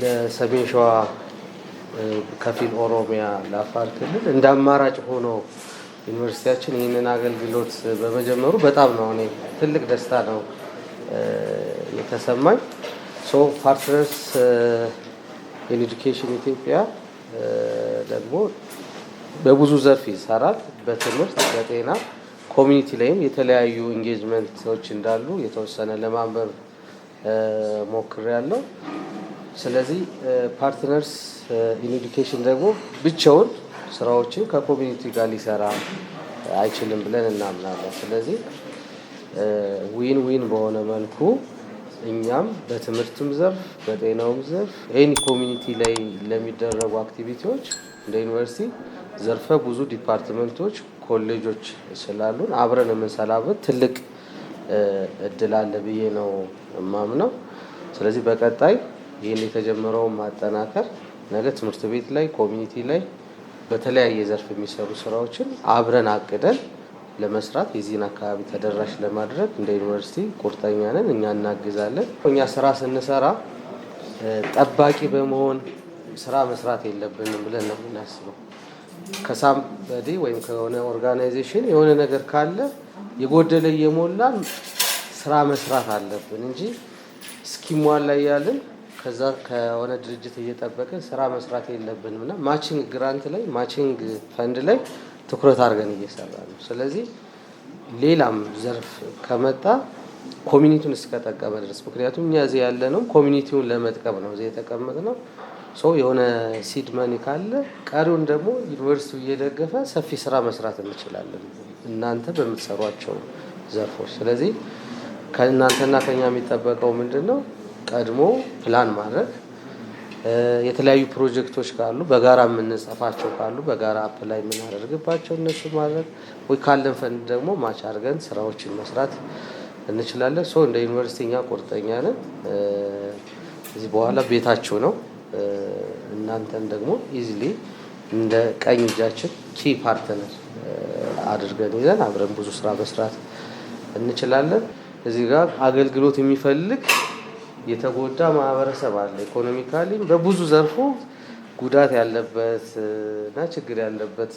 ለሰሜን ሸዋ፣ ከፊል ኦሮሚያ፣ ለአፋር ክልል እንደ አማራጭ ሆኖ ዩኒቨርሲቲያችን ይህንን አገልግሎት በመጀመሩ በጣም ነው እኔ ትልቅ ደስታ ነው የተሰማኝ። So Partners in Education ኢትዮጵያ ደግሞ በብዙ ዘርፍ ይሰራል። በትምህርት፣ በጤና፣ community ላይም የተለያዩ engagement ኦች እንዳሉ የተወሰነ ለማንበብ ሞክሬያለሁ። ስለዚህ Partners in Education ደግሞ ብቻውን ስራዎችን ከ community ጋር ሊሰራ አይችልም ብለን እናምናለን። ስለዚህ win win በሆነ መልኩ እኛም በትምህርትም ዘርፍ፣ በጤናውም ዘርፍ፣ any community ላይ ለሚደረጉ activity ዎች እንደ ዩኒቨርሲቲ ዘርፈ ብዙ department ኦች፣ ኮሌጆች ስላሉን አብረን የምንሰራበት ትልቅ እድል አለ ብዬ ነው የማምነው። ስለዚህ በቀጣይ ይህን የተጀመረውን ማጠናከር፣ ነገ ትምህርት ቤት ላይ፣ community ላይ በተለያየ ዘርፍ የሚሰሩ ስራዎችን አብረን አቅደን ለመስራት፣ የዚህን አካባቢ ተደራሽ ለማድረግ እንደ ዩኒቨርሲቲ ቁርጠኛ ነን። እኛ እናግዛለን። እኛ ስራ ስንሰራ ጠባቂ በመሆን ስራ መስራት የለብንም ብለን ነው የምናስበው። ከ somebody ወይም ከሆነ organization የሆነ ነገር ካለ የጎደለ እየሞላን ስራ መስራት አለብን እንጂ እስኪሟላ እያልን ከዛ ከሆነ ድርጅት እየጠበቅን ስራ መስራት የለብንም እና matching grant ላይ፣ matching fund ላይ ትኩረት አድርገን እየሰራን ነው። ስለዚህ ሌላም ዘርፍ ከመጣ community ውን እስከጠቀመ ድረስ፣ ምክንያቱም እኛ እዚህ ያለነው community ውን ለመጥቀም ነው እዚህ የተቀመጥነው። So የሆነ seed money ካለ ቀሪውን ደግሞ ዩኒቨርሲቲው እየደገፈ ሰፊ ስራ መስራት እንችላለን እናንተ በምትሰሯቸው ዘርፎች። ስለዚህ ከእናንተና ከኛ የሚጠበቀው ምንድን ነው? ቀድሞ ፕላን ማድረግ፣ የተለያዩ ፕሮጀክቶች ካሉ፣ በጋራ የምንጽፋቸው ካሉ፣ በጋራ apply የምናደርግባቸው እነሱ ማድረግ ወይ ካለን ፈንድ ደግሞ match አድርገን ስራዎችን መስራት እንችላለን። So እንደ ዩኒቨርሲቲ እኛ ቁርጠኛ ነን። እዚህ በኋላ ቤታችሁ ነው። እናንተን ደግሞ easily እንደ ቀኝ እጃችን key partner አድርገን ይዘን አብረን ብዙ ስራ መስራት እንችላለን። እዚህ ጋር አገልግሎት የሚፈልግ የተጎዳ ማህበረሰብ አለ። Economically በብዙ ዘርፉ ጉዳት ያለበት እና ችግር ያለበት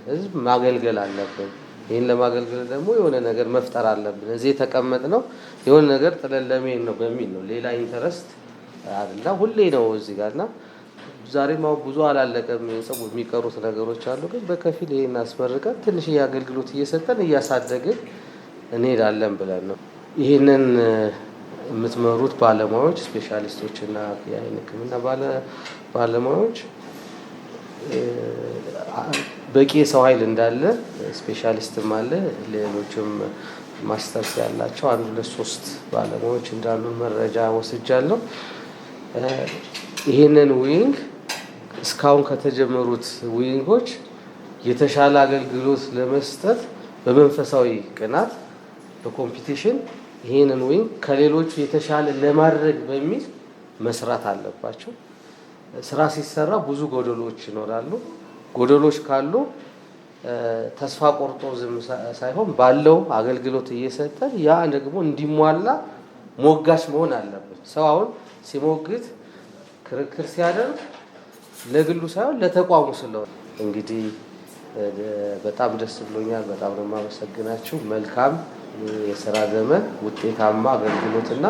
ህዝብ ማገልገል አለብን። ይህን ለማገልገል ደግሞ የሆነ ነገር መፍጠር አለብን። እዚህ የተቀመጥነው የሆነ ነገር ጥለን ለመሄድ ነው በሚል ነው። ሌላ interest አይደለም። ሁሌ ነው እዚህ ጋር እና ዛሬም አሁን ብዙ አላለቀም። የሚቀሩት ነገሮች አሉ። ግን በከፊል ይሄን አስመርቀን ትንሽዬ አገልግሎት እየሰጠን እያሳደግን እንሄዳለን ብለን ነው። ይህንን የምትመሩት ባለሙያዎች፣ specialist ኦች እና የአይን ሕክምና ባለሙያዎች በቂ የሰው ኃይል እንዳለ፣ specialist ም አለ፣ ሌሎችም ማስተርስ ያላቸው አንድ ሁለት ሶስት ባለሙያዎች እንዳሉ መረጃ ወስጃለሁ። ይህንን wing እስካሁን ከተጀመሩት wing ኦች የተሻለ አገልግሎት ለመስጠት በመንፈሳዊ ቅናት በ competition ይህንን wing ከሌሎቹ የተሻለ ለማድረግ በሚል መስራት አለባቸው። ስራ ሲሰራ ብዙ ጎደሎች ይኖራሉ። ጎደሎች ካሉ ተስፋ ቆርጦ ዝም ሳይሆን ባለው አገልግሎት እየሰጠን ያ ደግሞ እንዲሟላ ሞጋች መሆን አለብን። ሰው አሁን ሲሞግት፣ ክርክር ሲያደርግ ለግሉ ሳይሆን ለተቋሙ ስለሆነ እንግዲህ በጣም ደስ ብሎኛል። በጣም ነው የማመሰግናችሁ። መልካም የስራ ዘመን፣ ውጤታማ አገልግሎትና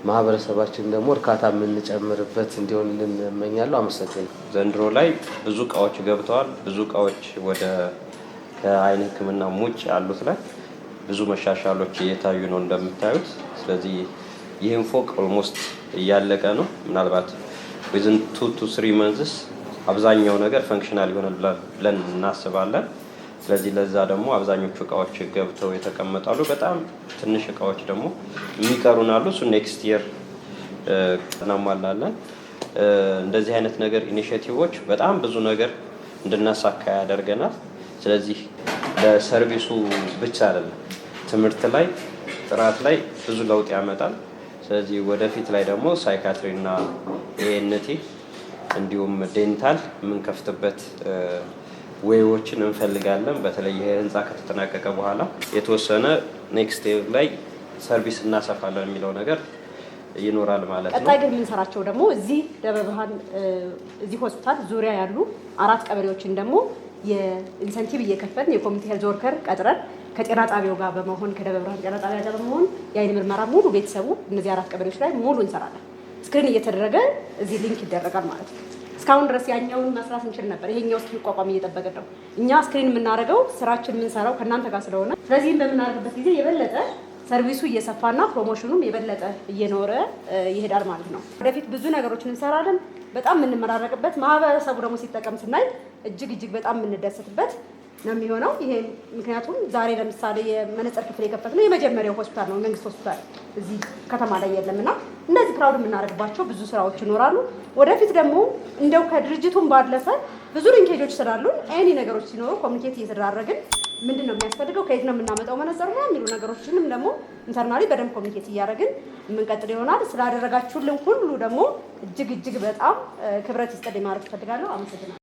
ማህበረሰባችን ደግሞ እርካታ የምንጨምርበት እንዲሆንልን እመኛለሁ። አመሰግናለሁ። ዘንድሮ ላይ ብዙ እቃዎች ገብተዋል። ብዙ እቃዎች ወደ ከአይን ሕክምና ውጭ ያሉት ላይ ብዙ መሻሻሎች እየታዩ ነው እንደምታዩት። ስለዚህ ይህን ፎቅ almost እያለቀ ነው። ምናልባት within 2 to 3 months አብዛኛው ነገር functional ይሆናል ብለን እናስባለን። ስለዚህ ለዛ ደግሞ አብዛኞቹ እቃዎች ገብተው የተቀመጣሉ። በጣም ትንሽ እቃዎች ደግሞ የሚቀሩን አሉ። እሱ next year እናሟላለን። እንደዚህ አይነት ነገር initiative ኦች በጣም ብዙ ነገር እንድናሳካ ያደርገናል። ስለዚህ ለ service ኡ ብቻ አይደለም፣ ትምህርት ላይ፣ ጥራት ላይ ብዙ ለውጥ ያመጣል። ስለዚህ ወደፊት ላይ ደግሞ psychiatry እና ENT እንዲሁም dental የምንከፍትበት way ዎችን እንፈልጋለን። በተለይ ይሄ ህንፃ ከተጠናቀቀ በኋላ የተወሰነ next ላይ service እናሰፋለን የሚለው ነገር ይኖራል ማለት ነው። ቀጣይ ግን የምንሰራቸው ደግሞ እዚህ ደብረ ብርሃን እዚህ ሆስፒታል ዙሪያ ያሉ አራት ቀበሌዎችን ደግሞ የ incentive እየከፈልን የ community health worker ቀጥረን ከጤና ጣቢያው ጋር በመሆን፣ ከደብረ ብርሃን ጤና ጣቢያ ጋር በመሆን የአይን ምርመራ ሙሉ ቤተሰቡ እነዚህ አራት ቀበሌዎች ላይ ሙሉ እንሰራለን። Screen እየተደረገ እዚህ link ይደረጋል ማለት ነው። እስካሁን ድረስ ያኛውን መስራት እንችል ነበር። ይሄኛው እስኪቋቋም እየጠበቅን ነው። እኛ screen የምናደርገው ስራችን የምንሰራው ከእናንተ ጋር ስለሆነ፣ ስለዚህም በምናደርግበት ጊዜ የበለጠ service ኡ እየሰፋና promotion ኑም የበለጠ እየኖረ ይሄዳል ማለት ነው። ወደፊት ብዙ ነገሮችን እንሰራለን። በጣም የምንመራረቅበት፣ ማህበረሰቡ ደግሞ ሲጠቀም ስናይ እጅግ እጅግ በጣም የምንደሰትበት ነው የሚሆነው። ይሄ ምክንያቱም ዛሬ ለምሳሌ የመነጽር ክፍል የከፈትነው የመጀመሪያው ሆስፒታል ነው፣ መንግስት ሆስፒታል እዚህ ከተማ ላይ የለም እና እንደዚህ proud የምናደርግባቸው ብዙ ስራዎች ይኖራሉ። ወደፊት ደግሞ እንደው ከድርጅቱም ባለፈ ብዙ linkage ኦች ስላሉን any ነገሮች ሲኖሩ communicate እየተደራረግን ምንድን ነው የሚያስፈልገው፣ ከየት ነው የምናመጣው መነጽር ነው የሚሉ ነገሮችንም ደግሞ internally በደንብ communicate እያደረግን የምንቀጥል ይሆናል። ስላደረጋችሁልን ሁሉ ደግሞ እጅግ እጅግ በጣም ክብረት ይስጥልኝ ማለት እፈልጋለሁ። አመሰግናለሁ።